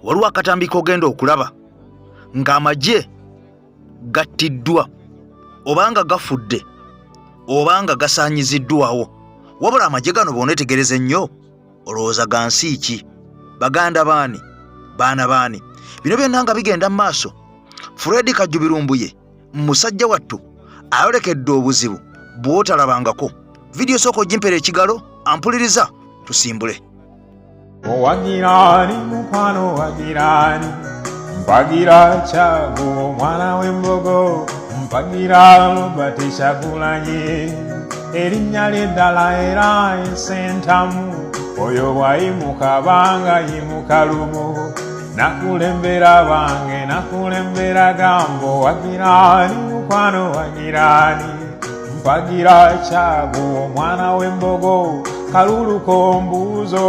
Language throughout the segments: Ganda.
Waliwo akatambi k'ogenda okulaba ng'amagye gattiddwa oba nga gafudde oba nga gasaanyiziddwawo. Wabula amagye gano bw'oneetegereza ennyo olowooza ga nsi ki? Baganda baani? Baana baani? Bino byonna nga bigenda mu maaso, Fred Kajjubi Lumbuye musajja wattu ayolekedde obuzibu bw'otalabangako. Vidiyo sooka ogimpera ekigalo ampuliriza tusimbule. Owagirani mukwano wagirani mpagira Kyagu omwana w'embogo mpagira Robert Kyagulanyi erinnya lye ddala era ensentamu oyo bw'ayimuka banga yimuka lumu nakulembera bange nakulembera gambo wagirani mukwano wagirani mpagira Kyagu omwana w'embogo kalulu kombuuzo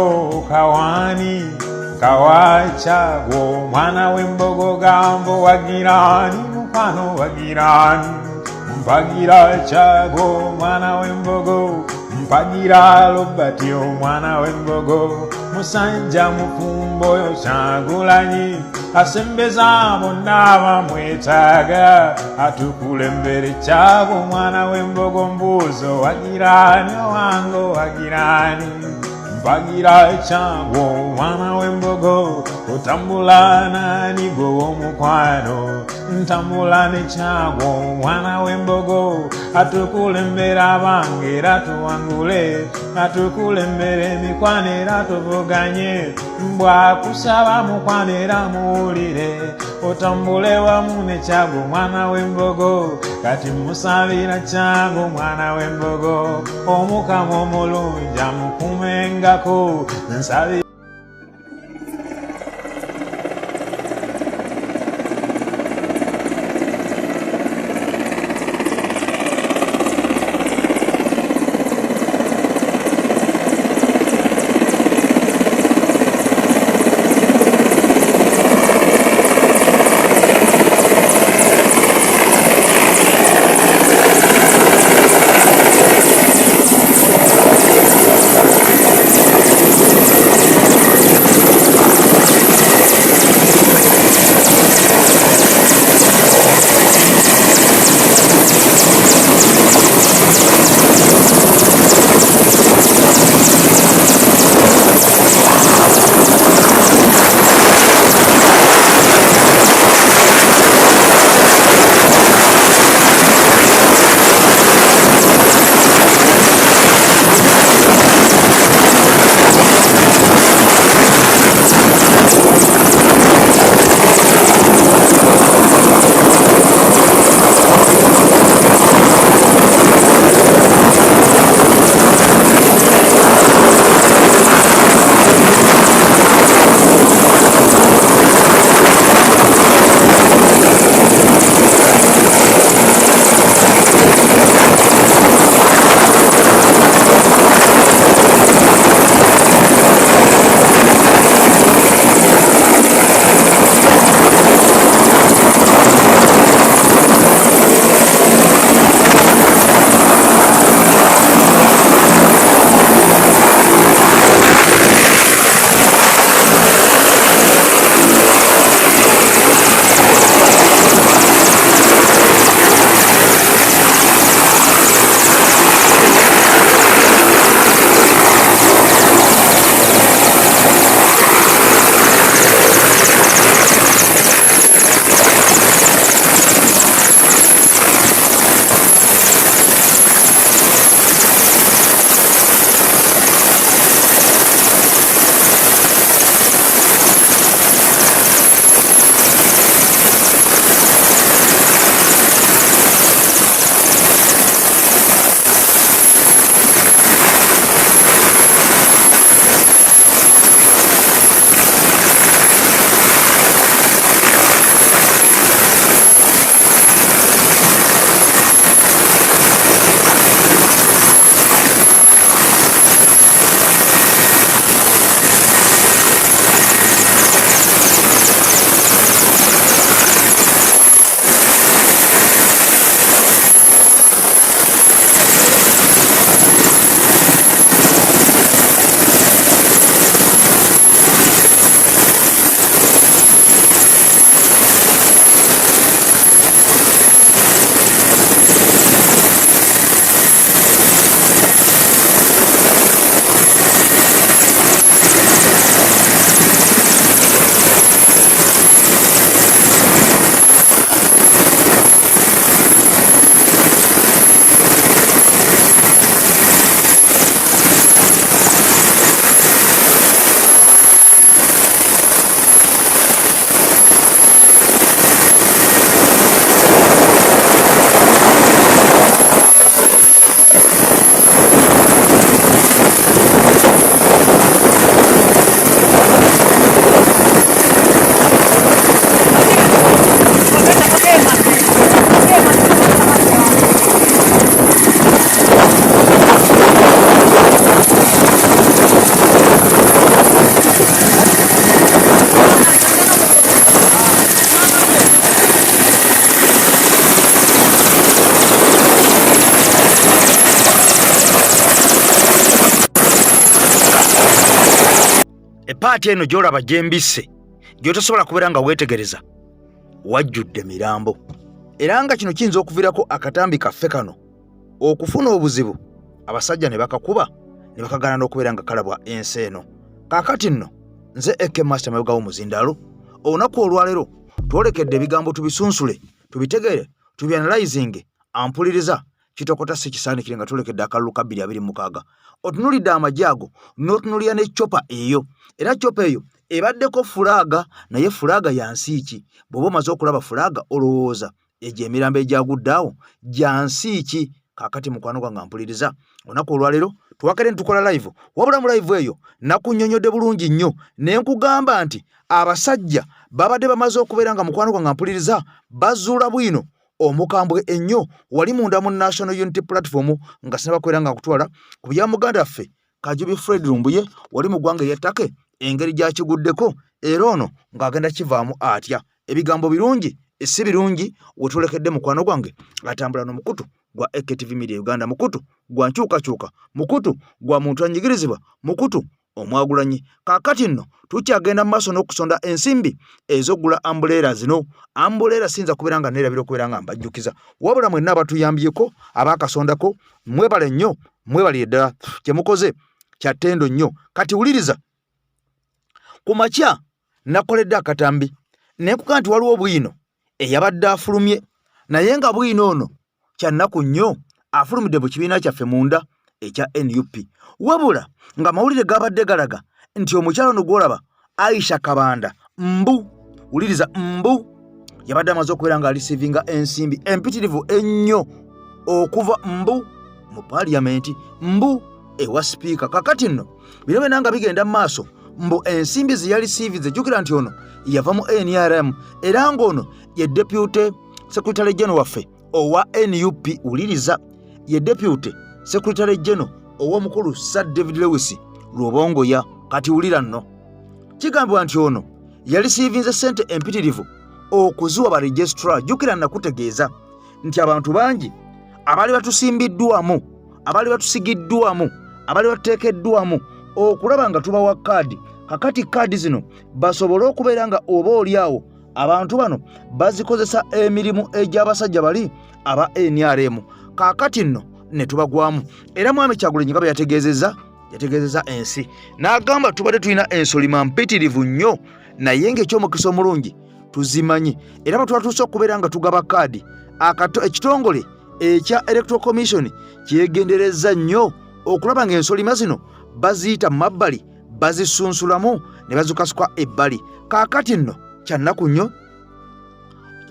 kawaani kawa Kyagu omwana w'embogo gambo wagirani mukwano wagirani mpagira Kyagu omwana w'embogo mpagira Robert omwana w'embogo musajja mufumbo oyo Kyagulanyi asembeza bonna bamwetaaga atukulembere Kyagu omwana w'embogo mbuuzo wagirani owange wagirani mpagira Kyagu omwana w'embogo otambula nani gwe w'omukwano ntambula ne Kyagu omwana w'embogo atukulembera abange era tuwangule atukulembera emikwano era tuvuganye mbwakusaba mukwano era muwulire otambule wamu ne Kyagu omwana w'embogo kati musabira Kyagu omwana w'embogo omukama omulungi amukumengako nsabi. Paati eno gy'olaba gyembisse gy'otosobola kubeera nga weetegereza wajjudde mirambo, era nga kino kiyinza okuviirako akatambi kaffe kano okufuna obuzibu, abasajja ne bakakuba ne bakagaana n'okubeera nga kalabwa ensi eno. Kaakati nno nze AK Master Mabegawo Muzindaalo, olunaku olwaleero twolekedde ebigambo tubisunsule, tubitegeere, tubyanalizinge. Ampuliriza kitokota si kisaanikire nga tulekedde akalulu ka 2026. Otunulidde amagye ago n'otunulira ne chopper eyo, era chopper eyo ebaddeko fulaaga, naye fulaaga ya nsi ki? Bw'oba omaze okulaba fulaaga olowooza egyo emirambo egyagudde awo gya nsi ki? Kaakati mukwano gwange ampuliriza, olunaku olwaleero twakere nitukola live, wabula mu live eyo nakunnyonnyodde bulungi nnyo ne nkugamba nti abasajja babadde bamaze okubeera nga mukwano gwange ampuliriza bazuula bwino omukambwe ennyo wali munda mu National Unity Platform, nga sinaba kubeera nga nkutwala ku bya muganda ffe Kajubi Fred Lumbuye wali mu ggwanga erya Turkey, engeri gy'akiguddeko era ono ng'agenda kivaamu atya. Ebigambo birungi si birungi wetulekedde mukwano gwange atambula n'omukutu gwa AKTV Media Uganda, mukutu gwa nkyukakyuka, mukutu gwa muntu anyigirizibwa, mukutu omwagulanyi. Kaakati nno tukyagenda mu maaso n'okusonda ensimbi ez'okugula ambuleera zino. Ambuleera siyinza kubeera nga neerabira okubeera nga mbajjukiza, wabula mwenna abatuyambyeko abaakasondako mwebale nnyo, mwebalire ddala, kye mukoze kya ttendo nnyo. Kati wuliriza, ku makya nakoledde akatambi ne nkuga nti waliwo bwino eyabadde afulumye, naye nga bwino ono kyannaku nnyo afulumidde mu kibiina kyaffe munda ekya NUP, wabula ng'amawulire gabadde galaga nti omukyala ono gw'olaba Aisha Kabanda, mbu wuliriza, mbu yabadde amaze okubeera ng'alisiivinga ensimbi empitirivu ennyo okuva mbu mu paliyamenti, mbu ewa sipiika. Kakati nno bino byonna nga bigenda mu maaso, mbu ensimbi ze yalisiivinze, jjukira nti ono yava mu NRM era ng'ono ye deputy secretary general waffe owa NUP, wuliriza, ye deputy secretary general ow'omukulu Sir David Lewis Rubongoya. Kati wulira nno, kigambibwa nti ono yalisiivinze ssente empitirivu okuziwa ba registrar. Jjukira nakutegeeza nti abantu bangi abaali batusimbiddwamu, abaali batusigiddwamu, abaali batuteekeddwamu okulaba nga tubawa kaadi. Kakati kaadi zino basobole okubeera nga oba oli awo abantu bano bazikozesa emirimu egy'abasajja bali aba NRM. Kaakati nno ne tubagwamu, era mwami Kyagulanyi nga bwe yategeezezza ensi n'agamba tubadde tulina ensolima mpitirivu nnyo, naye ng'ekyomukisa omulungi tuzimanyi, era bwe twatuuse okubeera nga tugaba kaadi, ekitongole ekya Electoral Commission kyegenderezza nnyo okulaba ng'ensolima zino baziyita mu mabbali, bazisunsulamu ne bazikasuka ebbali. Kaakati nno kyannaku nnyo,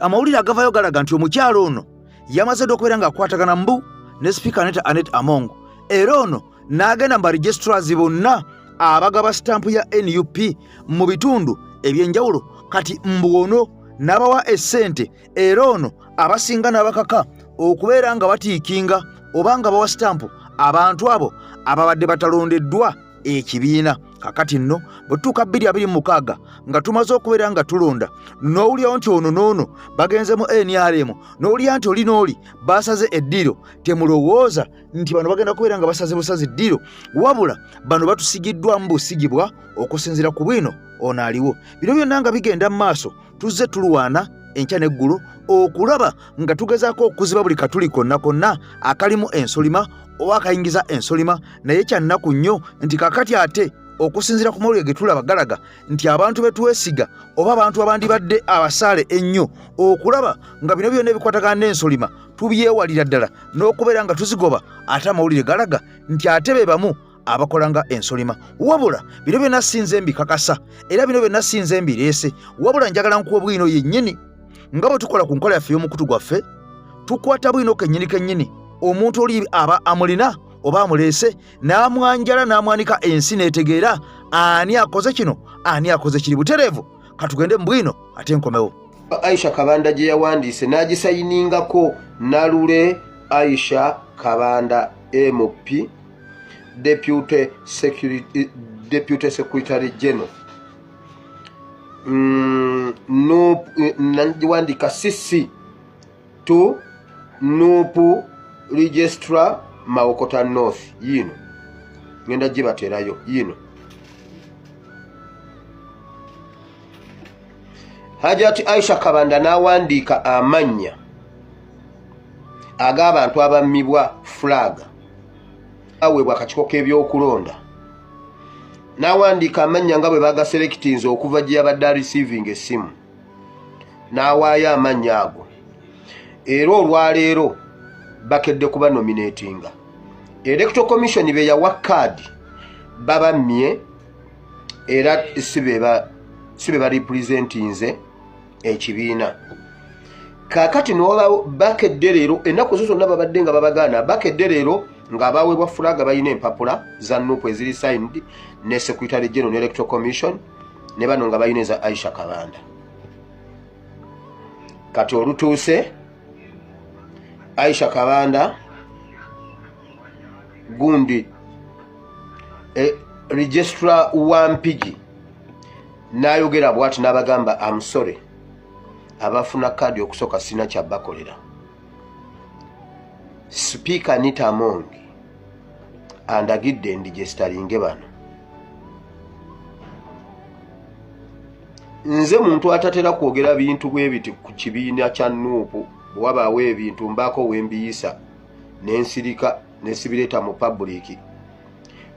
amawulire agavayo galaga nti omukyalo ono yamaze dda okubeera ng'akwatagana mbu ne sipiika Anita Annet Among, era ono n'agenda mu baregistrars bonna abagaba sitampu ya NUP mu bitundu eby'enjawulo. Kati mbu ono n'abawa essente, era ono abasinga n'abakaka okubeera nga batiikinga oba nga bawa sitampu abantu abo ababadde batalondeddwa ekibiina. Kakati nno bwe tutuuka 2026 nga tumaze okubeera nga tulonda, n'owulirawo nti ono n'ono bagenze mu NRM, n'owulira nti oli n'oli basaze eddiiro, temulowooza nti bano bagenda kubeera nga basaze busazi ddiiro, wabula bano batusigiddwamu busigibwa okusinziira ku bwino ono aliwo. Bino byonna nga bigenda mu maaso, tuzze tulwana enkya n'eggulo okulaba nga tugezaako okuziba buli katuli konna konna akalimu ensolima oba akayingiza ensolima, naye kyannaku nnyo nti kakati ate okusinziira ku mawulire ge tulaba galaga nti abantu be twesiga oba abantu abandibadde abasaale ennyo okulaba nga bino byonna ebikwatagana n'ensolima tubyewalira ddala n'okubeera nga tuzigoba, ate amawulire galaga nti ate be bamu abakola nga ensolima. Wabula bino byonna sinze mbikakasa, era bino byonna sinze mbireese, wabula njagala nkuwa bwino yennyini. Nga bwe tukola ku nkola yaffe y'omukutu gwaffe, tukwata bwino kennyini kennyini omuntu oli aba amulina oba amuleese n'amwanjala n'amwanika ensi n'etegeera ani akoze kino, ani akoze kiri butereevu. Katugende mu bwino ate nkomewo. Aisha Kabanda gye yawandiise n'agisayiningako Nalule Aisha Kabanda MP Deputy Secretary General, nagiwandika CC to NUP Registrar Mawokota North. Yiino ngenda gibaterayo yiino. Hajati Aisha Kabanda n'awandiika amannya ag'abantu abammibwa flag aweebwa akakiiko k'ebyokulonda, n'awandiika amannya nga bwe bagaserekitinze okuva gye yabadde areceiving essimu, n'awaayo amannya ago. Era olwaleero bakedde kuba nominatinga. Electoral Commission be yawa kaadi babammye, era si be barepresentinze ekibiina. Kaakati bakedde leero, ennaku zo zonna babadde nga babagaana, bakedde leero ng'abaweebwa fulaga balina empapula za NUP eziri signed ne Secretary General ne Electoral Commission, ne bano nga balina eza Aisha Kabanda. Kati olutuuse Aisha Kabanda gundi registrar wa Mpigi n'ayogera bw'ati n'abagamba, am sorry, abafuna kaadi okusooka sina kyabakolera. Sipiika Anita Among andagidde ndigestalinge bano. Nze muntu atatera kwogera bintu bwe biti ku kibiina kya NUP, bwe wabaawo ebintu mbaako we mbiyisa n'ensirika nesibireeta mu public.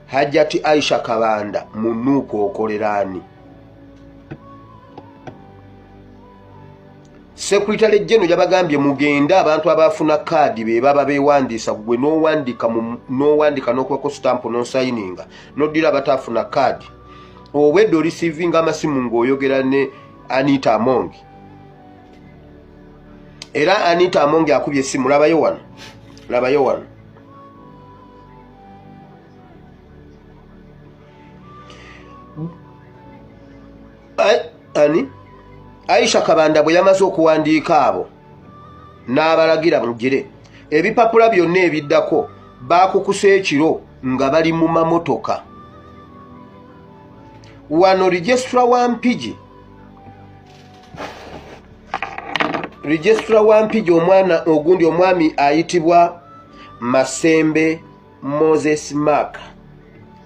Hajati Aisha Kabanda mu NUP okolera ani? Secretary General yabagambye mugende abantu abafuna kaadi be baba beewandiisa, gwe n'owandiika n'okweko stamp n'osayininga n'oddira abatafuna kaadi. Obwedde oreceivinga amasimu ng'oyogera ne Anita Among, era Anita Among akubye essimu. Labayo wano, labayo wano. Ani Aisha Kabanda bwe yamaze okuwandiika abo n'abalagira mugire ebipapula byonna ebiddako, baakukusa ekiro nga bali mu mamotoka. Wano registrar wa Mpigi, registrar wa Mpigi, omwana ogundi omwami ayitibwa Masembe Moses Mark,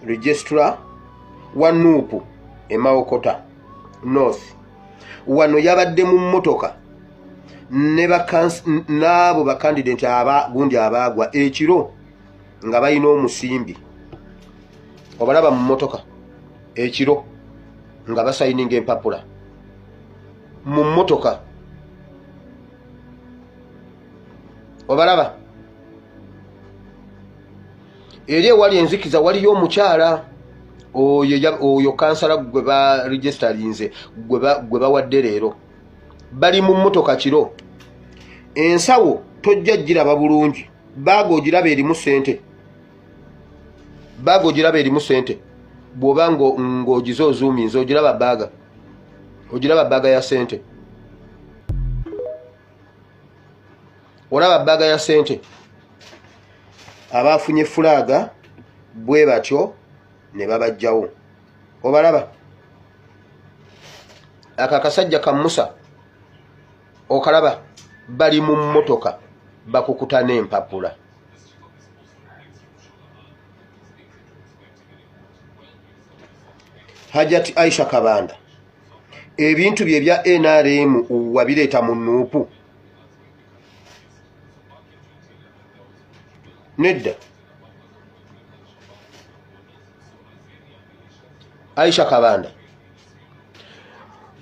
registrar wa NUP e Mawokota North, wano yabadde mu mmotoka n'abo bakandidate aba gundi abaagwa ekiro nga balina omusimbi. Obalaba mu mmotoka ekiro nga basayininga empapula mu mmotoka, obalaba eri ewali enzikiza. Waliyo omukyala oyo kansala gwe ba registerinze, gwe bawadde leero. Bali mu mmotoka kiro, ensawo tojja giraba bulungi, baaga ogiraba erimu sente, baaga ogiraba erimu sente. Bw'oba ng'ogize ozuuminze ogiraba baaga, ogiraba baaga ya sente, olaba baaga ya sente. Abafunye fulaaga bwe batyo ne babajjawo. Obalaba ako akasajja ka Musa, okalaba bali mu mmotoka bakukuta n'empapula. Hajati Aisha Kabanda, ebintu bye bya NRM wabireeta mu NUP? Nedda. Aisha Kabanda,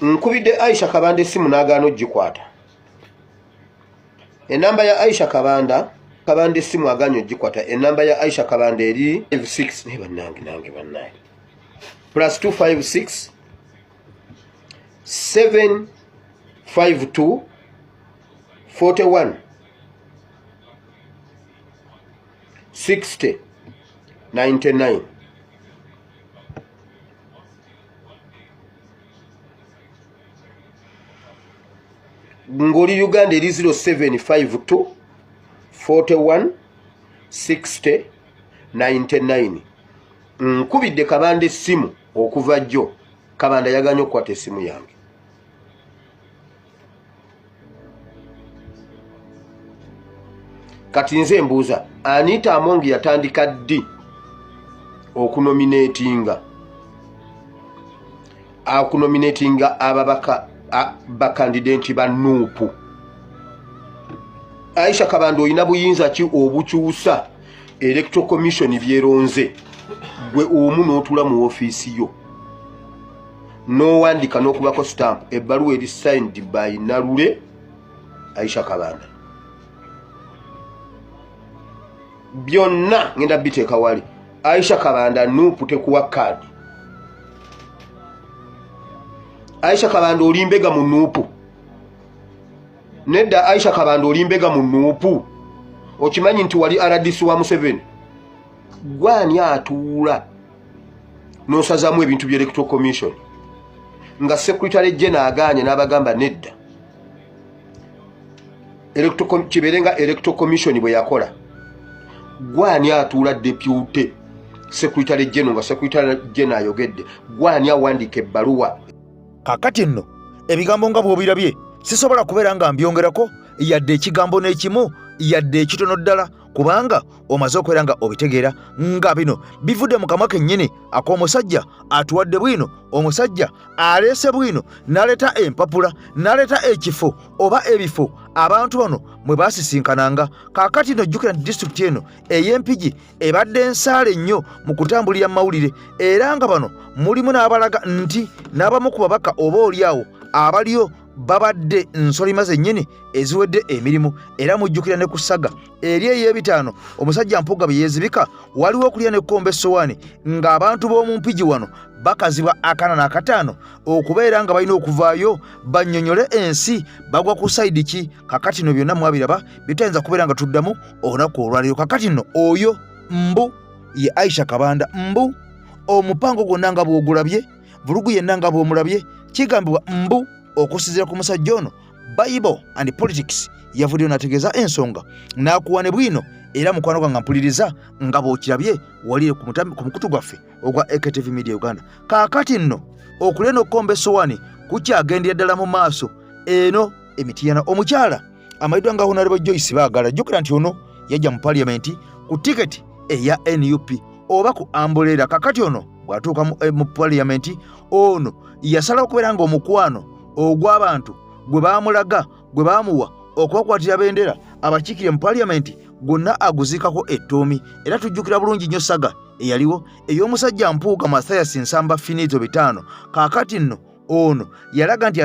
nkubidde Aisha Kabanda essimu n'agaana ogikwata. Enamba ya Aisha Kabanda, Kabanda essimu agaanye ogikwata. Enamba ya Aisha Kabanda eri 6, naye bannange, nange bannange, +256 752 41 60 99. Ng'oli Uganda eri 0752 41 60 99. Nkubidde Kabanda essimu okuva jjo, Kabanda yaganye okukwata essimu yange. Kati nze mbuuza, Anita Amongi yatandika ddi okunominatinga ababaka? Bakandidenti ba Nuupu, Aisha Kabanda, olina buyinza ki obukyusa Electoral Commission byeronze? Gwe omu n'otuula mu ofiisi yo n'owandika n'okubako stamp, ebbaluwa eri signed by Nalule Aisha Kabanda. Byonna ngenda biteeka wali. Aisha Kabanda, Nuupu tekuwa kaadi. Aisha Kabanda, oli mbega mu Nuupu? Nedda. Aisha Kabanda, oli mbega mu Nuupu? Okimanyi nti wali RDC wa Museveni? Gwani atuula n'osazamu ebintu bya Electoral Commission nga Secretary General agaanye n'abagamba nedda, kibeere nga Electoral Commission bwe yakola? Gwani atuula, Deputy Secretary General, nga Secretary General ayogedde? Gwani awandiika ebbaluwa? Kakati nno ebigambo nga bw'obirabye, sisobola kubeera nga mbyongerako yadde ekigambo n'ekimu, yadde ekitono ddala, kubanga omaze okubeera nga obitegeera nga bino bivudde mu kamwa kennyini ak'omusajja atuwadde bwino. Omusajja aleese bwino, n'aleeta empapula, n'aleeta ekifo oba ebifo abantu bano mwe baasisinkananga. Kaakati no jjukira nti disitulikiti eno ey'Empigi ebadde nsaale nnyo mu kutambulira mu mawulire, era nga bano mulimu n'abalaga nti n'abamu ku babaka oba oli awo abaliyo babadde nsolima zennyini eziwedde emirimu. Era mujjukira ne ku saga eri ey'ebitaano omusajja Mpuuga bye yeezibika, waliwo okulya n'ekkomba essowaani ng'abantu b'omu Mpigi wano bakazibwa akana n'akataano okubeera nga balina okuvaayo bannyonnyole ensi bagwa ku side ki. Kakati no byonna mwabiraba, bitayinza kubeera nga tuddamu olunaku olwaleero. Kakati nno oyo mbu ye Aisha Kabanda, mbu omupango gwonna nga bw'ogulabye, vulugu yenna nga bw'omulabye, kigambibwa mbu okusinziira ku musajja ono Bible and Politics yavuddeyo n'ategeeza ensonga n'akuwa ne bwino. Era mukwano gwange mpuliriza, nga bw'okirabye walire ku mukutu gwaffe ogwa AKTV Media Uganda. Kaakati nno okulya n'okukomba essowaani kukyagendera ddala mu maaso eno Emitiyana. Omukyala amanyiddwa nga Honorable Joyce Baagala, jjukira nti ono yajja mu Paliyamenti ku tiketi eya NUP oba ku umbrella. Kakati ono bw'atuuka mu Paliyamenti, ono yasalawo okubeera nga omukwano ogw'abantu gwe baamulaga, gwe baamuwa okubakwatira bendera abakiikire mu Paliyamenti, gwonna aguziikako ettuumi. Era tujjukira bulungi nnyo saga eyaliwo ey'omusajja Mpuuga Mathias Nsamba Finito bitaano. Kaakati nno ono yalaga nti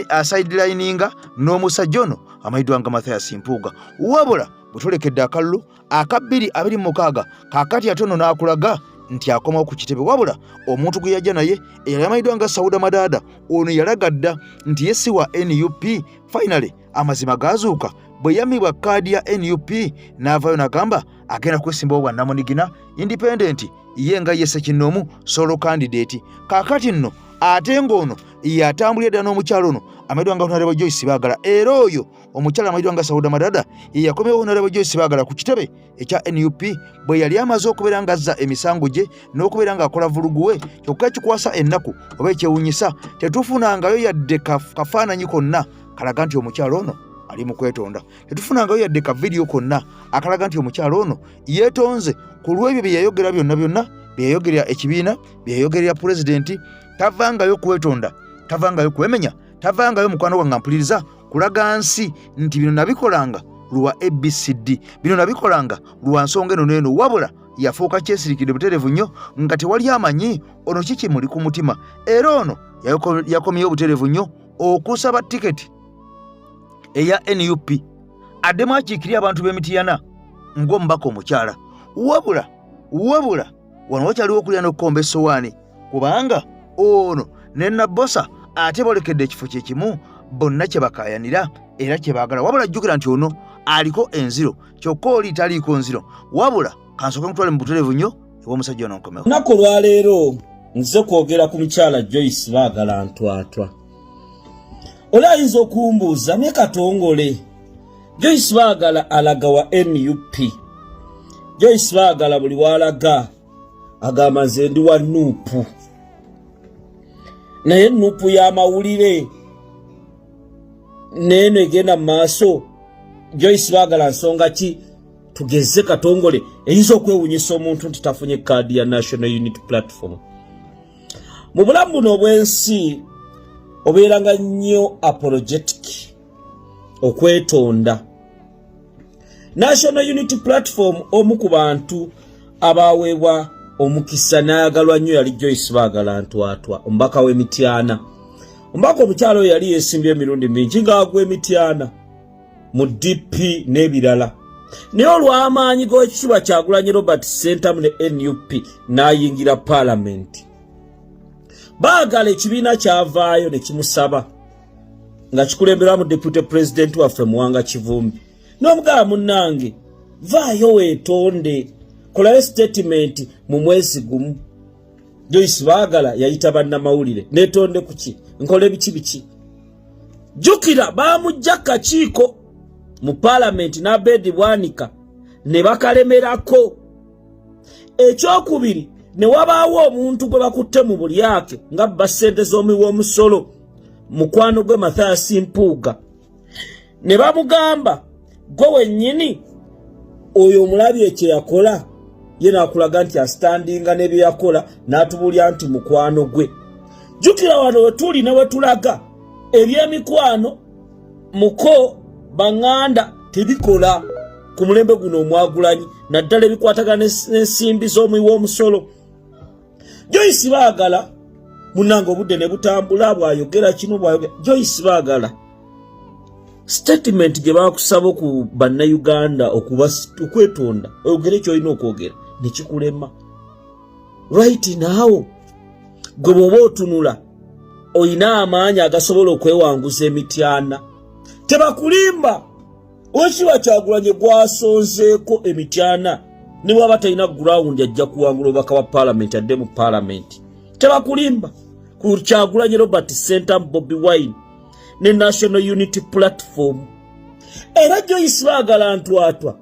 asidelininga n'omusajja ono amanyiddwa nga Mathias Mpuuga. Wabula bwe tulekedde akalulu aka 2026, kaakati ate ono n'akulaga nti akomawo ku kitebe. Wabula omuntu gwe yajja naye eyali amanyiddwa nga Sauda Madaada, ono yalaga dda nti ye si wa NUP. Finally amazima gaazuuka bwe yammibwa kaadi ya NUP, n'avaayo n'agamba agenda kwesimbawo bwannamunigina, independent, ye nga ye ssekinnoomu, solo candidate. Kaakati nno ate ng'ono yatambulira ddala n'omukyalo ono amanyiddwa nga Honorable Joyce Baagala. Era oyo omukyala amanyiddwa nga Sauda Madada ye yakomyewo Honorable Joyce Baagala ku kitebe ekya NUP bwe yali amaze okubeera ng'azza emisango gye n'okubeera ng'akola vulugu we. Kyokka ekikwasa ennaku oba ekyewunyisa, tetufunangayo yadde kafaananyi konna kalaga nti omukyalo ono ali mu kwetonda. Tetufunangayo yadde ka vidiyo konna akalaga nti omukyalo ono yeetonze ku lw'ebyo bye yayogera byonna byonna bye yayogerera ekibiina, bye yayogerera pulezidenti. Tavangayo kwetonda, tavangayo kwemenya, tavangayo, mukwano gwange mpuliriza, kulaga nsi nti bino nabikolanga lwa ABCD, bino nabikolanga lwa nsonga eno n'eno. Wabula yafuuka kyesirikidde butereevu nnyo nga tewali amanyi ono kiki muli ku mutima. Era ono yakomyewo butereevu nnyo okusaba tiketi eya NUP addemu akiikirye abantu b'Emitiyana ng'omubaka omukyala. Wabula wano wakyaliwo okulya n'okukomba essowaani, kubanga ono ne Nabbosa ate bolekedde ekifo kye kimu, bonna kye bakaayanira era kye baagala. Wabula jjukira nti ono aliko enziro, kyokka oli taliiko nziro. Wabula kansooke nkutwale mu butereevu nnyo ew'omusajja ono, nkomewo. Lunaku olwaleero nze kwogera ku mukyala Joyce Baagala Ntwatwa. Oli ayinza okumbuuza, ne Katongole, Joyce Baagala alaga wa NUP? Joyce Baagala buli walaga agamba nze ndi wa Nuupu, naye Nuupu y'amawulire neeno egenda mu maaso. Joyce Baagala nsonga ki, tugeze Katongole, eyinza okwewunyisa omuntu nti tafunye kaadi ya National Unity Platform? Mu bulamu buno obw'ensi, Obeeranga nnyo apologetic, okwetonda. National Unity Platform, omu ku bantu abaweebwa omukisa n'ayagalwa nnyo yali Joyce Baagala Ntwatwa, omubaka w'Emityana. Omubaka omukyalo oyo yali yeesimbye emirundi mingi ng'agwa Emityana mu DP n'ebirala, naye olw'amaanyi g'Ekitiibwa Kyagulanyi Robert Sentamu ne NUP n'ayingira Paalamenti. Baagala ekibiina kyavaayo ne kimusaba nga kikulemberamu Deputy President waffe Muwanga Kivumbi, n'omugaba, "Munnange, vaayo weetonde, kolayo statement mu mwezi gumu." Joyce Baagala yayita bannamawulire, "Neetonde kuki? Nkole biki biki?" Jjukira baamujja kakiiko mu Paalamenti n'Abedi Bwanika ne bakalemerako. Ekyokubiri, ne wabaawo omuntu gwe bakutte mu bulyake nga bba ssente z'omuwi w'omusolo, mukwano gwe Mathias Mpuuga, ne bamugamba, "Gwe wennyini oyo omulabi ekyo yakola." Ye n'akulaga nti asitandinga n'ebye yakola, n'atubuulya nti mukwano gwe. Jjukira wano we tuli ne we tulaga, ebyemikwano muko baŋŋanda tebikola ku mulembe guno omwagulanyi, naddala ebikwatagana n'ensimbi z'omuwi w'omusolo. Joyce Baagala munange, obudde ne butambula, bwayogera kino, bwayogera. Joyce Baagala, statement gye bakusaba ku Bannayuganda okwetonda, oyogere kyolina okwogera, nekikulema. Right now gwe bw'oba otunula, oyina amaanyi agasobola okwewanguza Emityana? Tebakulimba, Owekiba Kyagulanye gwasonzeeko Emityana, ne bwaba talina ground, ajja kuwangula obubaka bwa Paalamenti, adde mu Paalamenti. Tebakulimba ku Kyagulanye Robert Sentamu Bobi Wine ne National Unity Platform. Era Joyce Baagala Ntwatwa,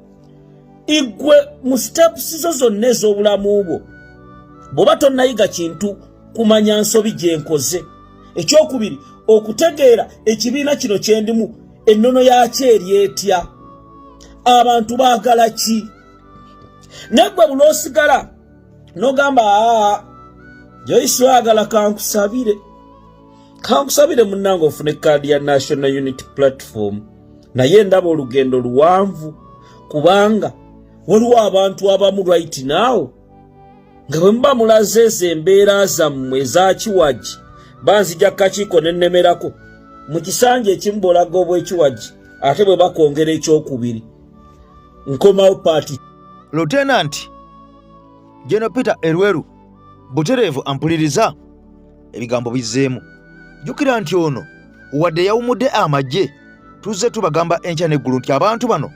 igwe mu steps zo zonna ez'obulamu bwo, bw'oba tonnayiga kintu kumanya nsobi gye nkoze, ekyokubiri okutegeera ekibiina kino kyendimu ennono yakyo eri etya, abantu baagala ki, naye gwe buloosigala n'ogamba, "Aa, Joyce Baagala, kankusabire, kankusabire munnange ofune kaadi ya National Unity Platform." Naye ndaba olugendo luwanvu, kubanga waliwo abantu abamu right now nga bwe muba mulaze ezo embeera zammwe ezakiwagi, banzija kakiiko nennemerako mu kisanja ekimu, bw'olaga obw'ekiwagi, ate bwe bakwongera ekyokubiri, nkomawo paati. Lieutenant General Peter Elwelu butereevu ampuliriza, ebigambo bizzeemu. Jjukira nti ono wadde yawumudde amagye, tuzze tubagamba enkya n'eggulu nti abantu bano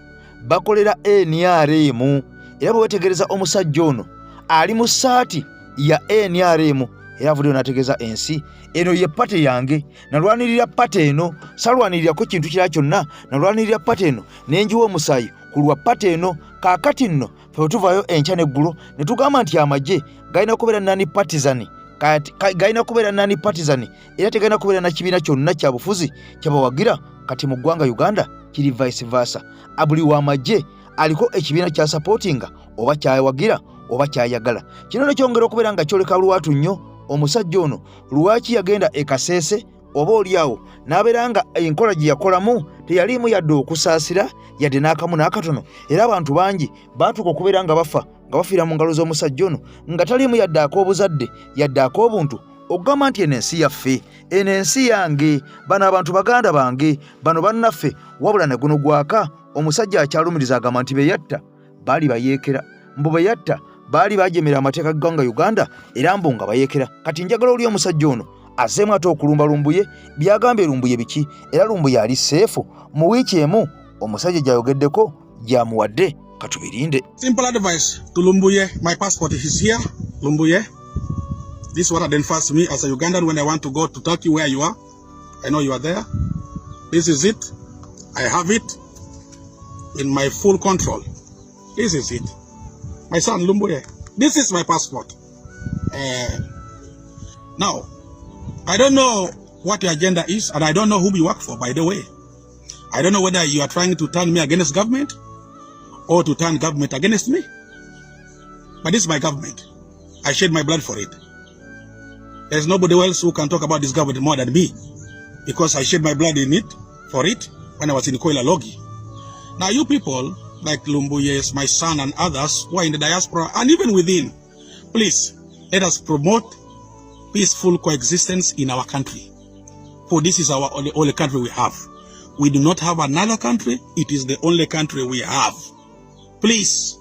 bakolera NRM. Era bwe wetegereza omusajja ono ali mu ssaati ya NRM, era avuddeyo n'ategeeza ensi, "Eno ye party yange, nalwanirira party eno, salwanirirako kintu kirala kyonna, nalwanirira party eno, nenjiwa omusaayi ku lwa party eno." Kaakati nno fe bwe tuvaayo enkya n'eggulo ne tugamba nti amagye galina kubeera non partisan, galina kubeera non partisan, era tegalina kubeera na kibiina kyonna kya bufuzi kyabawagira. Kati mu ggwanga Uganda kiri vice versa, buli w'amagye aliko ekibiina kya supportinga oba kyawagira oba kyayagala. Kino nekyongera okubeera nga kyoleka lwatu nnyo omusajja ono lwaki yagenda e Kaseese, oba oliawo n'abeera nga enkola gye yakolamu teyaliimu yadde okusaasira yadde n'akamu n'akatono. Era abantu bangi baatuuka okubeera nga bafa, nga bafiira mu ngalo z'omusajja ono nga taliimu yadde ak'obuzadde yadde ak'obuntu, okugamba nti eno ensi yaffe, eno ensi yange, bano abantu baganda bange, bano bannaffe. Wabula ne guno gwaka omusajja akyalumiriza, agamba nti beyatta baali bayeekera, mbu beyatta baali bajemera amateeka g'eggwanga Uganda, era mbu nga bayeekera. Kati njagala oli omusajja ono azeemu ate okulumba Lumbuye. Byagambye Lumbuye biki? Era Lumbuye ali safe mu wiiki emu omusajja gy'ayogeddeko gy'amuwadde? Katubirinde. Simple advice to Lumbuye. My passport is here. Lumbuye. This is what identifies me as a Ugandan when I want to go to Turkey, where you are. I know you are there. This is it. I have it in my full control. This is it. My son Lumbuye. This is my passport. Now, I don't know what your agenda is, and I don't know whom you work for, by the way. I don't know whether you are trying to turn me against government or to turn government against me. But this is my government. I shed my blood for it. There's nobody else who can talk about this government more than me. Because I shed my blood in it, for it, when I was in Koila Logi. Now you people, like Lumbuye, my son and others who are in the diaspora and even within, please, let us promote peaceful coexistence in our country. For this is our only, only country we have. We do not have another country. It is the only country we have. Please,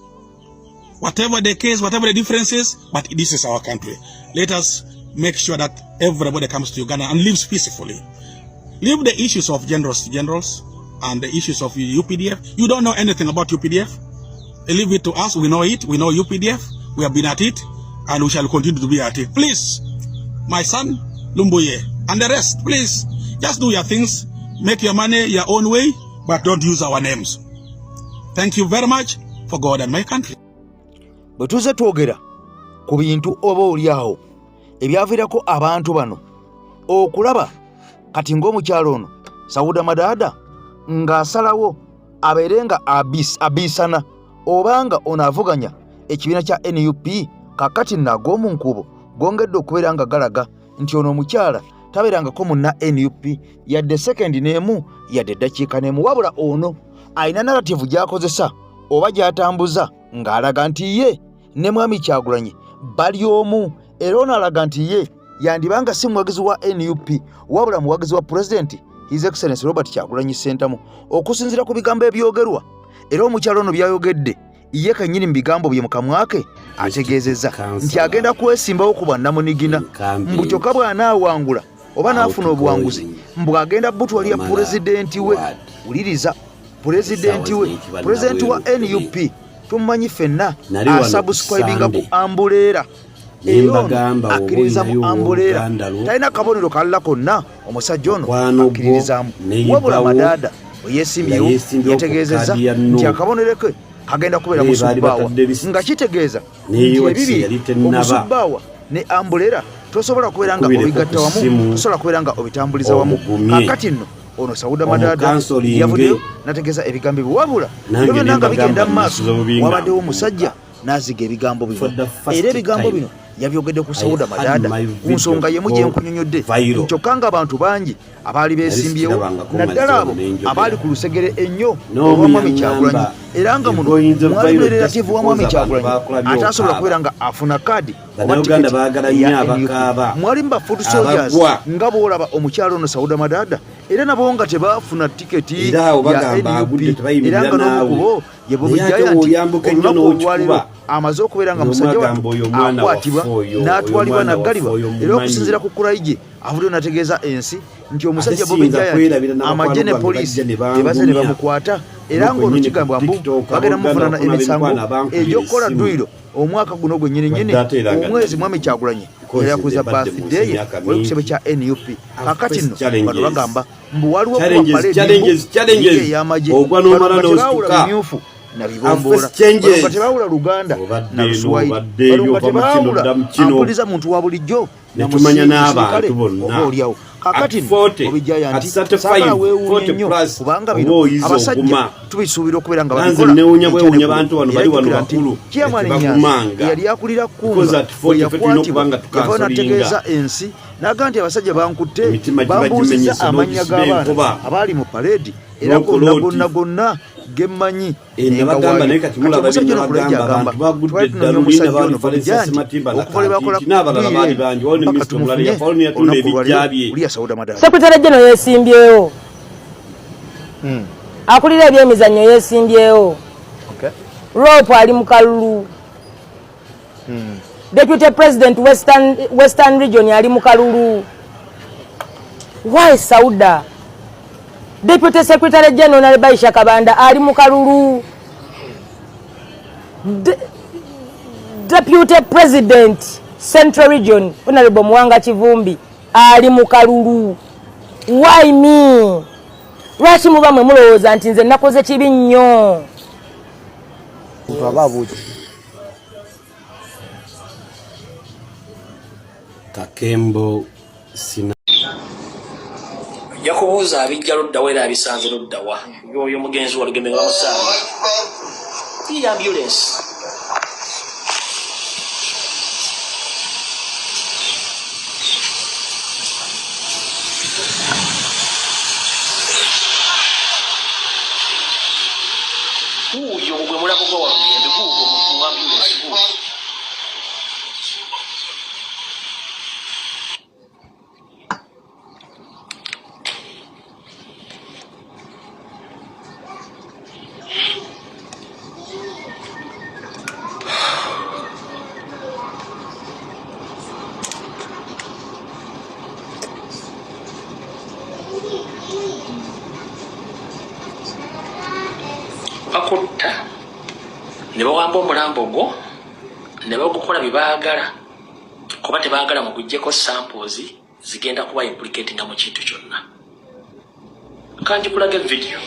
whatever the case, whatever the differences, but this is our country. Let us make sure that everybody comes to Uganda and lives peacefully. Leave the issues of generals to generals and the issues of UPDF. You don't know anything about UPDF. Leave it to us. We know it. We know UPDF. We have been at it and we shall continue to be at it. Please, my son, Lumbuye, and the rest, please, just do your things. Make your money your own way, but don't use our names. Thank you very much for God and my country. Bwe tuzze twogera ku bintu oba oli awo ebyaviirako abantu bano okulaba kati ng'omukyalo ono Sauda Madaada ng'asalawo abeere nga abiisana oba nga ono avuganya ekibiina kya nup kakati nno ag'omu nkuubo gongedde okubeera nga galaga nti ono omukyala tabeerangako munna nup yadde sekendi n'emu yadde eddakiika n'emu wabula ono alina narativu gy'akozesa oba gy'atambuza ng'alaga nti ye ne mwami Kyagulanyi bali omu era ono alaga nti ye yandiba nga si muwagizi wa nup wabula muwagizi wa pulezidenti His Excellency Robert Kyagulanyi Ssentamu okusinziira ku bigambo ebyogerwa era omukyalo ono byayogedde ye kennyini mu bigambo bye mu kamwa ke ategeezezza nti agenda kwesimbawo ku bwannamunigina mbu kyokka bw'anaawangula oba n'afuna obuwanguzi mbu agenda butwalira pulezidenti we wuliriza pulezidenti we pulezidenti wa nup tumumanyi ffenna asubscribinga ku ambuleera era ono akkiririza mu ambuleera talina kabonero kalala konna omusajja ono akkiririzaamu wabula madaada bwe yeesimbyewo yategeezezza nti akabonero ke kagenda kubeera musubbaawa nga kitegeeza nti ebibiri omusubbaawa ne ambulera tosobola kubeera nga obigatta wamu tosobola kubeera nga obitambuliza wamu kakati nno ono sauda madaada yavuddeyo nategeeza ebigambo ebyo wabula byo byonna nga bigenda mu maaso wabaddewo omusajja n'aziga ebigambo bino era ebigambo bino yabyogedde ku sauda madaada ku nsonga yemu gye nkunyonyodde kyokka nga abantu bangi abaali beesimbyewo naddala abo abaali ku lusegere ennyo olwa mwami Kyagulanyi era nga muno mwali mulererativu wa mwami Kyagulanyi ataasobola kubeera nga afuna kaadi Bannayuganda baagala nnyo abakaaba mwalimu ba foot soldiers nga bw'olaba omukyalo ono Sauda Madaada era nabo nga tebaafuna tiketi ya NUP era nga n'omukubo ye Bobi Giant olunaku olwaleero amaze okubeera nga musajja wattu akwatibwa n'atwalibwa n'aggalibwa era okusinziira ku Kulaigye avuddeyo n'ategeeza ensi nti omusajja Bobi Giant amagye ne poliisi tebaze ne bamukwata era ng'ono kigambibwa mbu bagenda muvunaana emisango egy'okukola dduyiro omwaka guno gwennyini nnyini omwezi mwami Kyagulanyi yakuza birthday ye oli ku kitebe kya NUP kakati nno bano bagamba mbu waliwo kuba parade ey'amagye bano nga tebaawula bimyufu na bibomboola bano nga tebaawula Luganda na Luswayiri bano nga tebaawula ampuliza muntu wa bulijjo netumanya n'abantu bonna oliawo kakati obijaya nti saagala weewuunye nnyo kubanga bino abasajja tubisuubira okubeera nga babikola newunya bwewunya bantu bano bali wano bakulu tebakumanga yali akulira kunga bwe yakwatibwa yavayo nategeeza ensi n'agamba nti abasajja bankutte bambuuzizza amannya g'abaana abaali mu paleedi era gonna gonna gonna gemmanyi Eh, nabagamba naye kati mulaba byenabagamba abantu bagudde eddalu linda baali Valens Matimba na Kantinti n'abalala baali bangi waliwo ne minisita omulala yavaawo ne yatunda ebijja bye. Secretary General yeesimbyewo Akulira ebyemizannyo yeesimbyewo Rope ali mu kalulu Deputy President Western Region ali mu kalulu. Why Sauda? Deputy Secretary General Nalbaisha Kabanda ali mu kalulu. Deputy President Central Region Honorable Muwanga Kivumbi ali mu kalulu. Why me? Lwaki muba mwe mulowooza nti nze nakoze kibi nnyo? Kakembo sina ojja kubuuza abijja luddawa era abisanze luddawa yoyo omugenzi walugembe nga bamusanga iyi ambulance Omulambo gwa Walugembe guugwo mu ambulensi guugwo. Bakutta ne bawamba omulambo gwo ne bagukola bye baagala, kuba tebaagala muguggyeko samples zigenda kuba implicatinga mu kintu kyonna. Kanjikulage vidiyo.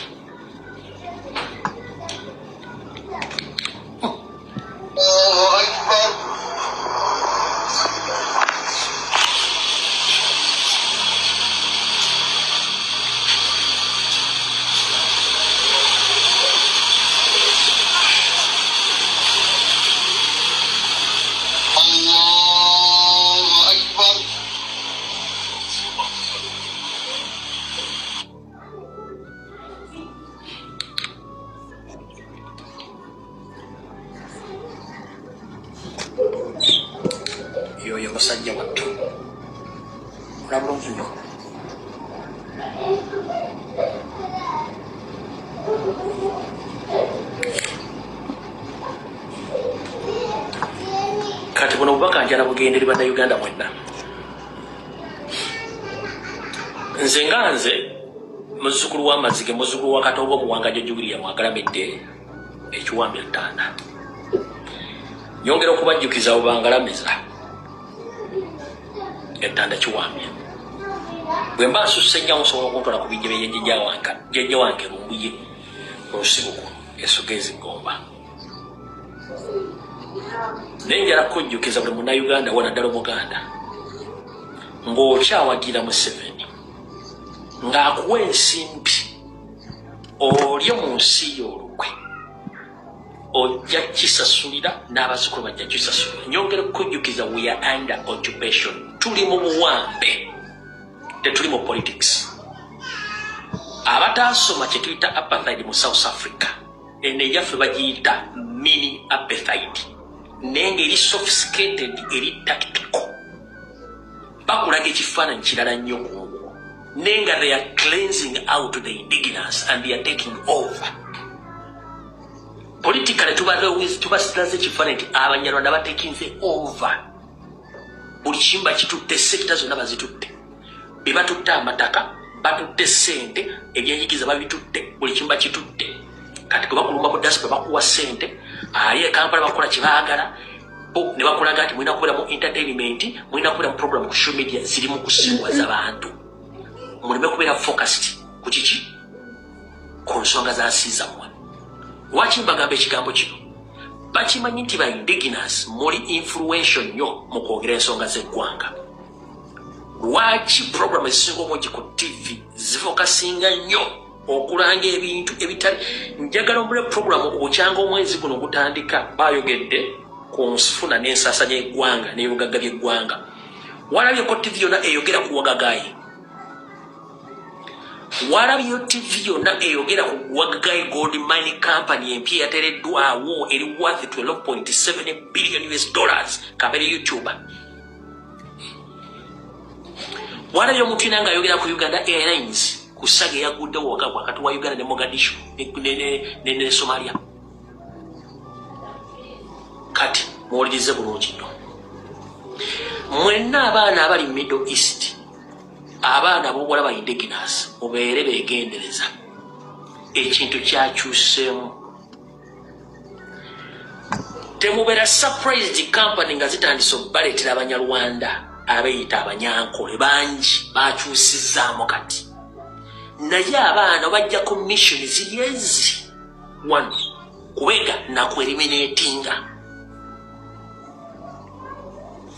Yoyo musajja wattu ola bulungi nnyo. Kati buno obubaka njala bugenderi Bannayuganda mwenna. Nze nga nze muzzukulu w'amazige, muzzukulu wa Katongo Muwanga Jjajja William agalamidde ekiwambi ttaana. Nyongera okubajjukiza abo bangalamiza ettanda kiwambya. Bwe mba nsusse nnyo musobola okuntwala ku bijja bya jjajja wange Lumbuye mu lusibuko esuga ezigomba. Naye njala kukujjukiza buli Munnayuganda wona ddala Omuganda ng'okyawagira Museveni ng'akuwa ensimbi olye mu nsi yo olukwe, ojja kisasulira n'abazzukulu bajja kisasulira. Nyongera okukujjukiza, we are under occupation, tuli mu buwambe, tetuli mu politics. Abataasoma kye tuyita apartheid mu South Africa, eno eyaffe bagiyita mini apartheid, naye ng'eri sophisticated, eri tactical. Bakulaga ekifaananyi kirala nnyo kungulu, naye nga they are cleansing out the indigenous and they are taking over politically. Tubasilaze ekifaananyi nti Abanyarwanda batekinze over buli kimu, bakitutte, sector zonna bazitutte, be batutte amataka, batutte sente, ebyenyigiza babitutte, buli kimu bakitutte. Kati gwe bakulumba ku diaspora, bakuwa sente, ali e Kampala bakola kyebaagala bo, ne bakulaga nti mulina kubeera mu entertainment, mulina kubeera mu program ku social media ziri mu kusiwaza bantu, muleme kubeera focused ku kiki, ku nsonga za nsi zammwe. Lwaki mbagamba ekigambo kino? Bakimanyi nti ba indigenous muli influential nnyo mu kwogera ensonga z'eggwanga. Lwaki program ezisinga obungi ku TV zifokasinga nnyo okulanga ebintu ebitali? Njagala omule program obukyanga omwezi guno ogutandika bayogedde ku nfuna n'ensaasanya y'eggwanga n'ebugagga by'eggwanga. Walabyeko TV yonna eyogera ku Wagagayi? Walabyeyo TV yonna eyogera ku Wagagayi Gold Mine Company empya eyateereddwawo, eri worth 12.7 billion US dollars? Kabere YouTuber. Walabye omuntu yina ng'ayogera ku Uganda Airlines, ku saga eyaguddewo wakati wa Uganda ne Mogadishu ne Somalia? Kati muwulirize bulungi nnyo mwenna abaana abali Middle East, abaana abobuwala ba indigenous, mubeere begendereza. Ekintu kyakyuseemu. Temubeera surprised company nga zitandise okubaleetera Abanyarwanda abeeyita Abanyankole bangi bakyusizaamu kati, naye abaana bajjako mission ziri ezi one: kubega nakueliminatinga.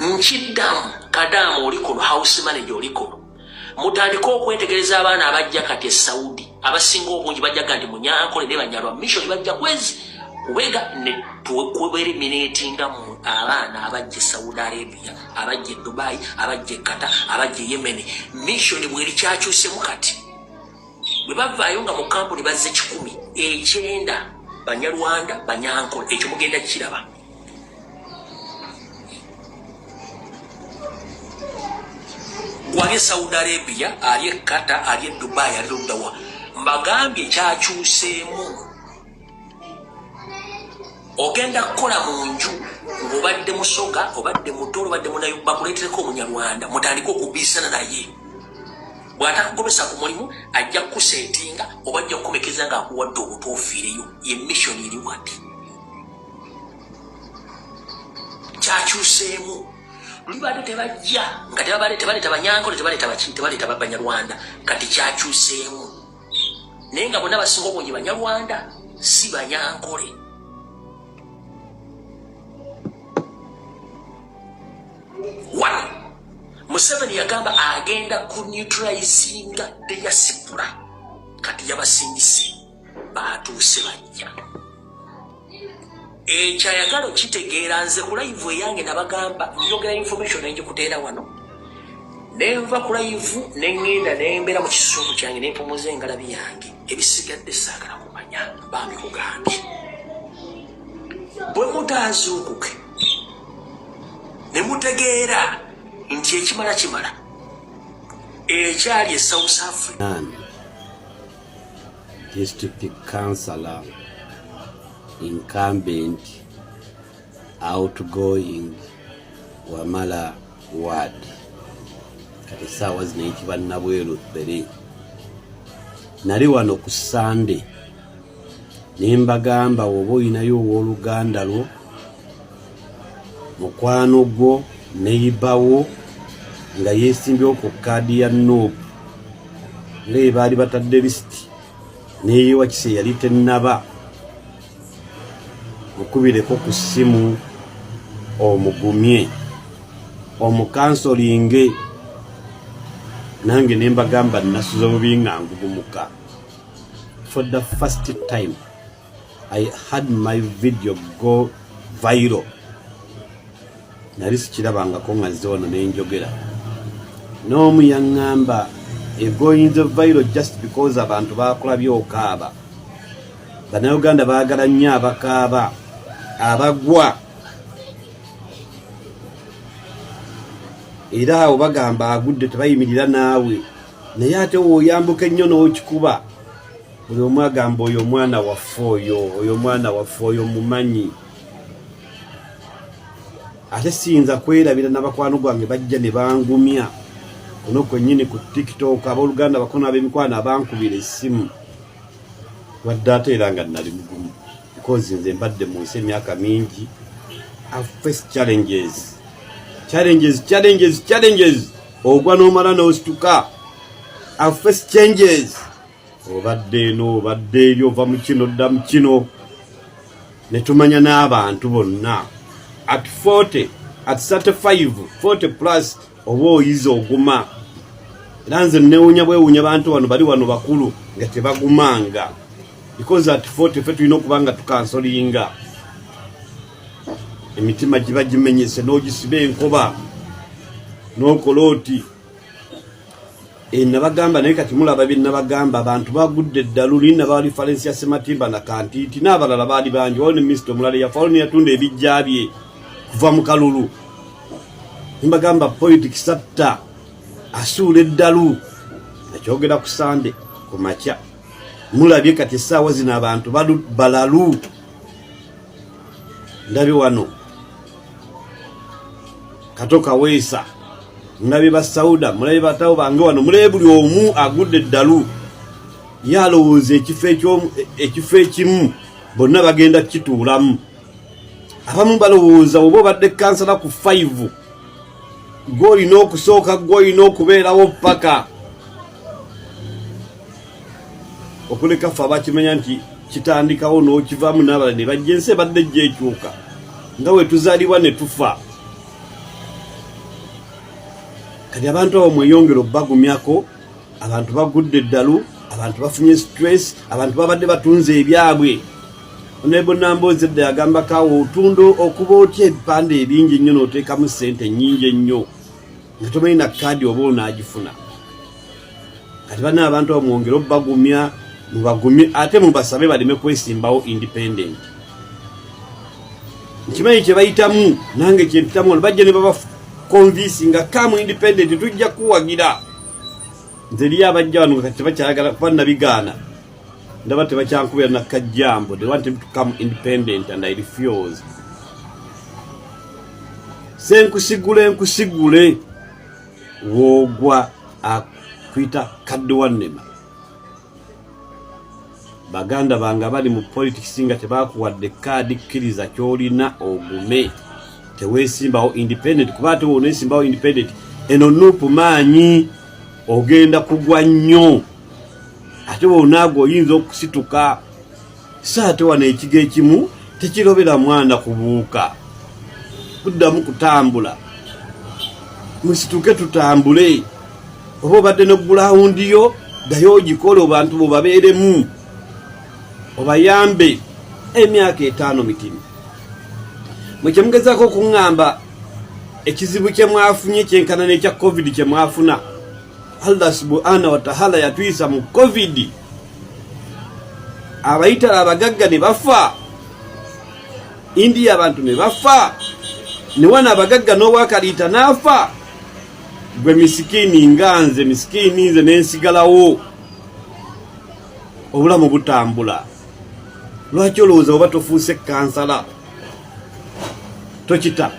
Nkiddamu, kadaamu oli kuno, house manager oli kuno, mutandike okwetegereza abaana abajja kati e Saudi. Abasinga obungi bajjaga nti Munyankole ne Banyarwa. Mission bajja kwezi kubega ne kueliminatinga mu abaana abajja e Saudi Arabia, abajja e Dubai, abajja e Qatar, abajja e Yemen. Mission bweri kyakyusemu kati, bwe bavaayo nga mu kampuni bazze 190. Banyarwanda, Banyankole, ekyo mugenda kukiraba. Gwali e Saudi Arabia, ali e Qatar, ali e Dubai, ali luddawa, mbagambye kyakyuseemu. Ogenda kukola mu nju ng'obadde Musoga, obadde Mutoro, obadde munayo, bakuleetereko Omunyarwanda, mutandike okubiisana naye. Bw'atakugobesa ku mulimu, ajja kukuseetinga oba ajja kukumekeza ng'akuwadde obutwa ofiireyo. Ye mission eri wati kyakyuseemu. Luli tebajja nga tebaleeta Banyankole, tebaleeta baki, tebaleeta Banyarwanda. Kati kyakyuseemu, naye nga bonna basinga obungi Banyarwanda, si Banyankole. One, Museveni yagamba agenda ku neutralizinga diaspora. Kati yabasindise, batuuse, bajja. Ekyo ayagala okitegeera. Nze ku live eyange nabagamba njogera information nenjikuteera wano. Nenva ku live, neŋŋenda nembeera mu kisungu kyange, nempumuza engalabi yange. Ebisigadde saagala kumanya. Bambi kugambye, bwe mutaazuukuke ne mutegeera nti ekimala kimala ekyali e South Africa. District Councillor, incumbent, outgoing, Wamala Ward, kati essaawa zino eyitibwa Nabweru 3. Nali wano ku Sande ne mbagamba, woba olinayo owooluganda lwo, mukwano gwo, neyibawo nga yeesimbyewo ku kaadi ya NUP, nga ye baali batadde lisiti neyewa kise yali tennaba, mukubireko ku ssimu, omugumye, omukansolinge. Nange ne mbagamba nasuze bubi nga ngugumuka. For the first time I had my video go viral. Nali sikirabangako nga nze wano nenjogera n'omu yaŋŋamba egoyinze viral just because abantu bakulabye okaaba. Bannayuganda baagala nnyo abakaaba, abagwa, era awo bagamba agudde tebayimirira naawe. Naye ate w'oyambuka ennyo n'okikuba, buli omu agamba oyo omwana waffe, oyo oyo omwana waffe, oyo mumanyi. Ate siyinza kwerabira nabakwano gwange bajja ne bangumya kuno kwennyini ku TikTok, abooluganda bakono, ab'emikwano abankubira essimu. Wadde ate era nga nali mugumu, because nze mbadde mu nsi emyaka mingi. I've faced challenges, challenges, challenges, challenges. Ogwa n'omala n'osituka. I've faced changes. Obadde eno, obadde eri, ova mu kino dda mu kino, ne tumanya n'abantu bonna. At 40, at 35, 40 plus, oba oyiza oguma. Era nze newunya bwewunya bantu bano bali wano bakulu nga tebagumanga, because at 40 ffe tulina okuba nga tukansolinga. Emitima giba gimenyese, n'ogisiba enkoba n'okola oti. Nabagamba, naye kati mulaba bye nabagamba. Abantu bagudde eddalu lina baali Falensia Sematimba na Kantiiti n'abalala baali bangi. Waliwo ne minisita omulala yafa ne yatunda ebijja bye kuva mu kalulu. Nibagamba politics atta, asuula eddalu. Nakyogera ku Sande ku makya. Mulabye kati essaawa zino abantu balalu. Ndabye wano Kato Kaweesa, mulabye Basauda, mulabye batawo bange wano, mulabye buli omu agudde eddalu. Ye alowooza ekifo ekimu bonna bagenda kukituulamu. Abamu balowooza oba obadde kansala ku 5, gwolina okusooka, gwolina okubeerawo paka okuleka. Ffe abakimanya nti kitandikawo n'okivaamu n'abalala ne bajja. Ensi ebadde ejja ekyuka nga we tuzaalibwa ne tufa. Kati abantu abo mweyongere obbagumyako. Abantu bagudde eddalu, abantu bafunye stress, abantu babadde batunze ebyabwe. Honorable Namboozi edda yagamba kawo otunda okuba otya ebipande ebingi ennyo n'oteekamu ssente ennyingi ennyo nga tomanyi na kaadi oba onaagifuna. Kati bana abantu abo mwongere obbagumya. Mubagumye ate mubasabe baleme kwesimbawo independent. Nkimanyi kye bayitamu, nange kye mpitamu wano. Bajja ne babakonvinsinga, come independent, tujja kuwagira. Nze eriyo abajja wano nga kati tebakyayagala kuba nabigaana, ndaba tebakyankubira nakajambo. They want to come independent and I refuse. Senkusigule nkusigule woogwa akuyita kadde wannema. Baganda bange abali mu politics nga tebakuwadde kaadi, kkiriza kyolina, ogume, teweesimbawo independent, kuba ate woneesimbawo independent eno NUP maanyi, ogenda kugwa nnyo. Ate wonaagwa oyinza okusituka. So ate wano ekigo ekimu tekirobera mwana kubuuka kuddamu kutambula. Musituke tutambule. Oba obadde ne gulawundi yo, ddayo ogikole, abantu bobabeeremu, obayambe. Emyaka 5 mitini. Mwe kyemugezaako okuŋŋamba, ekizibu kye mwafunye kyenkana n'ekya COVID kye mwafuna. Allah subhana wataala yatuyisa mu COVID, abayitala abagagga ne bafa, India abantu ne bafa, ne wano abagagga n'owakaliita n'afa. Gwe misikini nga nze, misikini nze nensigalawo, obulamu butambula. Lwaki olowooza oba tofuuse kansala tokita?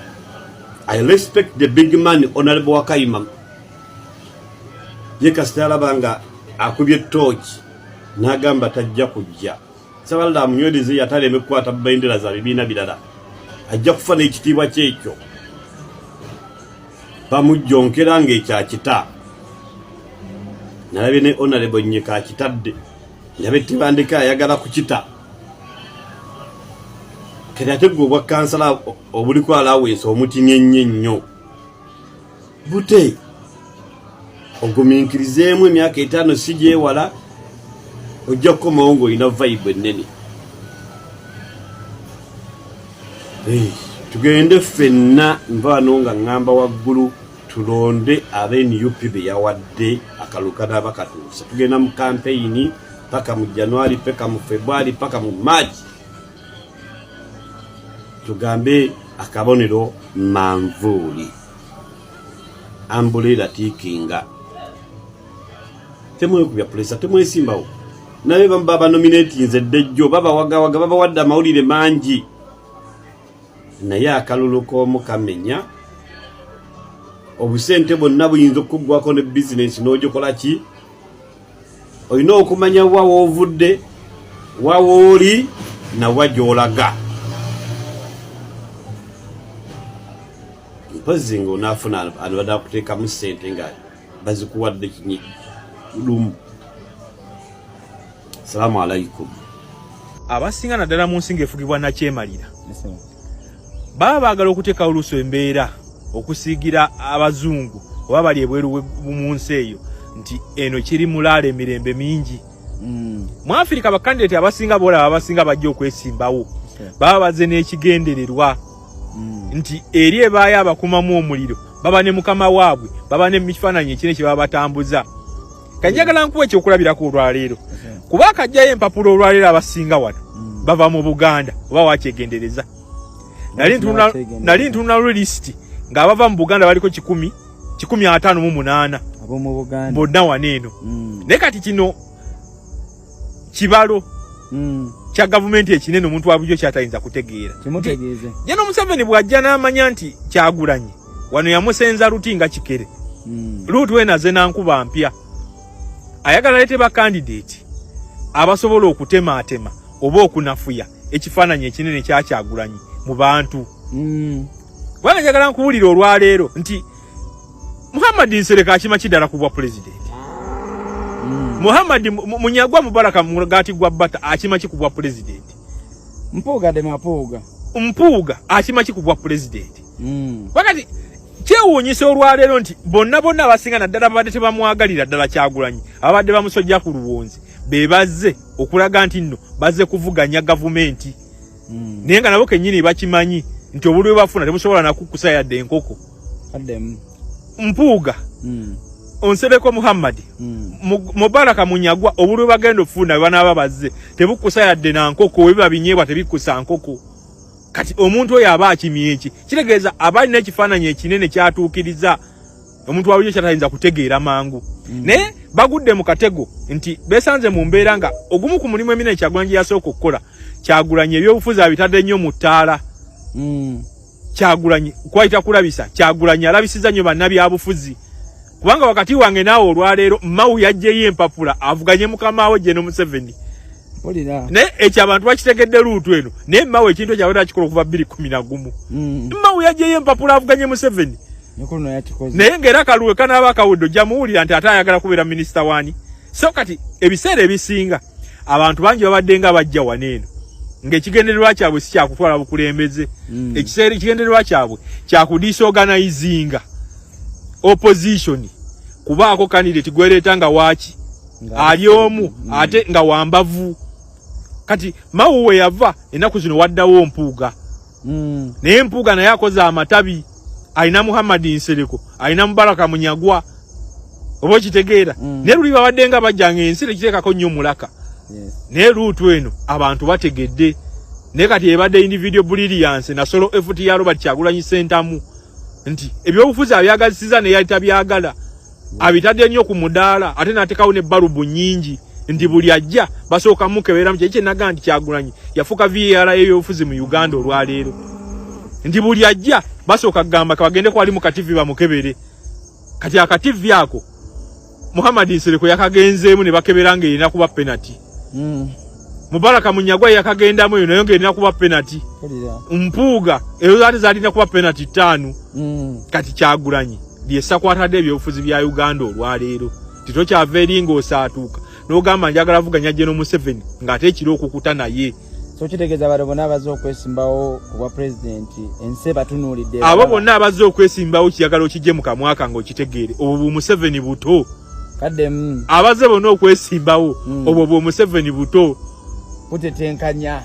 I respect the big man, Honorable Wakayima. Ye kasita yalaba nga akubye tooki n'agamba tajja kujja. Sabalala amunywereze, yataleme kukwata bendera za bibiina birala, ajja kufa n'ekitiibwa kyekyo. Bamujjonkera ng'ekyakita. Nalabye ne Honorable Nyeka akitadde, ndabe Tebandeka ayagala kukita. Kati ate gwe obwa kansala obuliko alawensi omutinye ennyo ennyo bute, ogumiikirizeemu emyaka 5 si gyewala, ojja kukomawo ng'olina vibe ennene. Tugende ffenna. Nva wano nga ŋŋamba waggulu, tulonde aba NUP be yawadde akalulu kanaaba katuuse. Tugenda mu kampeyini paka mu January, paka mu February, paka mu March. Tugambe akabonero manvuuli, umbrella tiikinga. Temwekubya pressure, temwesimbawo. Naye babanominatinze ddejjo, babawagawaga, babawadde amawulire mangi, naye akalulu k'omu kamenya obusente bwonna. Buyinza okuggwako ne bizinensi n'ogikola ki. Olina okumanya wa woovudde, wa wooli, nawa gy'olaga. Mpozi nga onaafuna anobadde akuteekamu ssente nga bazikuwadde kinyi lumu. Salaamu alaikum. Abasinga naddala mu nsi ng'efugibwa nakyemalira baba baagala okuteekawo oluusi embeera okusiigira abazungu oba bali ebweru mu nsi eyo nti eno kiri mulaala emirembe mingi. Mu Afirika bakandidati abasinga boolaba abasinga bajja okwesimbawo baba bazze n'ekigendererwa nti eri ebaayo abakumamu omuliro, baba ne mukama waabwe, baba ne mikifaananyi ekine kye baba batambuza. Kanjagala nkuwa ekyokulabirako olwaleero, kuba akajjayo empapula olwaleero abasinga wano bava mu Buganda oba wakyegendereza. Nali ntunula lwe lisiti ng'abava mu Buganda baliko 158 bonna wano eno. Naye kati kino kibalo kya gavumenti ekinene omuntu wa bulijjo kyatayinza kutegeera. Ye Museveni bw'ajja n'amanya nti Kyagulanyi wano yamusenza luti nga kikere, luutu enaze nankuba mpya, ayagala leete bakandidate abasobola okutemaatema oba okunafuya ekifaananyi ekinene kya Kyagulanyi mu bantu. Kubanga njagala nkuwulira olwaleero nti Muhammad Nsereko akima kiddala ku bwa pulezidenti. Muhammad Munyagwa Mubaraka Mugati gwa Bata akima ki ku bwa pulezidenti? Mpuuga de Mapuuga. Mpuuga akima ki ku bwa pulezidenti? Wakati kyewuunyisa olwaleero nti bonna bonna abasinga naddala babadde tebamwagalira ddala Kyagulanyi, ababadde bamusojja ku luwonzi, be bazze okulaga nti nno bazze kuvuganya gavumenti, naye nga nabo kennyini bakimanyi nti obulwi bafuna tebusobola nakukusa yadde enkoko. Mpuuga. Onsereko Muhammad Mubaraka Munyagwa obulwe bagenda ofuna banaaba bazze tebukkusa yadde na nkoko, webiba binyeebwa tebikkusa nkoko. Kati omuntu oyo aba akimye eki? Kitegeeza aba alina ekifaananyi ekinene kyatuukiriza omuntu wa bulijjo kyatayinza kutegeera mangu. Naye bagudde mu katego nti besanze mu mbeera nga ogumu ku mulimu eminene Kyagulanyi gye yasooka okukola. Kyagulanyi ebyobufuzi abitadde nnyo mu ttaala. Kyagulanyi kwayita kulabisa. Kyagulanyi alabisiza nnyo bannabyabufuzi, kubanga wakati wange naawe olwaleero Mawu yaggyeyo empapula avuganye mukama we General Museveni. Naye ekyo abantu bakitegedde luutu eno. Naye Mawu ekintu ekyo abadde akikola okuva 2011. Mawu yaggyeyo empapula avuganye Museveni, naye ng'era akaluwe kanaaba akawudde ojja muwulira nti ate ayagala kubeera minisita waani. So kati ebiseera ebisinga abantu bangi babadde nga bajja wano eno ng'ekigendererwa kyabwe si kyakutwala bukulembeze. Ekiseera ekigendererwa kyabwe kyakudisorganizinga opposition, kubaako candidate gwereeta nga waaki ali omu ate nga wambavu. Kati Mawu we yava ennaku zino waddawo Mpuuga. Naye Mpuuga naye akoze amatabi, alina Muhammad Nsereko, alina Mubaraka Munyagwa, oba okitegeera? Naye luli babadde nga bajja nga ensi tekiteekako nnyo mulaka. Naye luutu eno abantu bategedde. Naye kati ebadde individual brilliance na solo effort ya Robert Kyagulanyi Ssentamu nti ebyobufuzi abyagazisiza naye yali tabyagala, abitadde nnyo ku mudaala ate n'ateekawo ne balubu nnyingi nti buli ajja basooka mukeberamu. Kyeki kyenaga nti Kyagulanyi yafuuka VAR y'ebyobufuzi mu Uganda olwaleero, nti buli ajja basooka kugamba kabagende kwali mu kativi bamukebere. Kati akativi ako Muhammad Nsereko yakagenzeemu ne bakebera nga erina kuba penati. Mubaraka Munyagwa yakagendamu eyo nayo ng'erina kuba penati. Mpuuga ezo zaali zalina kuba penati 5. Kati Kyagulanyi lyesakwatadde ebyobufuzi bya Uganda olwaleero titokyava eri ng'osaatuuka n'ogamba njagala vuganya General Museveni ng'ate ekiro okukuta naye. So kitegeeza bano bonna abazze okwesimbawo ku bwa pulezidenti ensi ebatunuulidde. Abo bonna abazze okwesimbawo kiyagala okijje mu kamwa kange okitegeere, obwo bu Museveni buto. Kaddemu. Abazze bonna okwesimbawo obwo bu Museveni buto. Butetenkanya.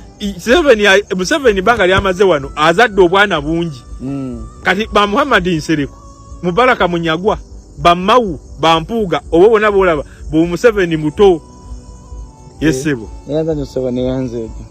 Museveni bbanga lyamaze wano azadde obwana bungi. Kati ba Muhammad Nsereko, Mubaraka Munyagwa, ba Mawu, ba Mpuuga, obwo bonna bwolaba bu Museveni buto. Yesebo. Neyanza nnyo ssebo, neyanza ekyo.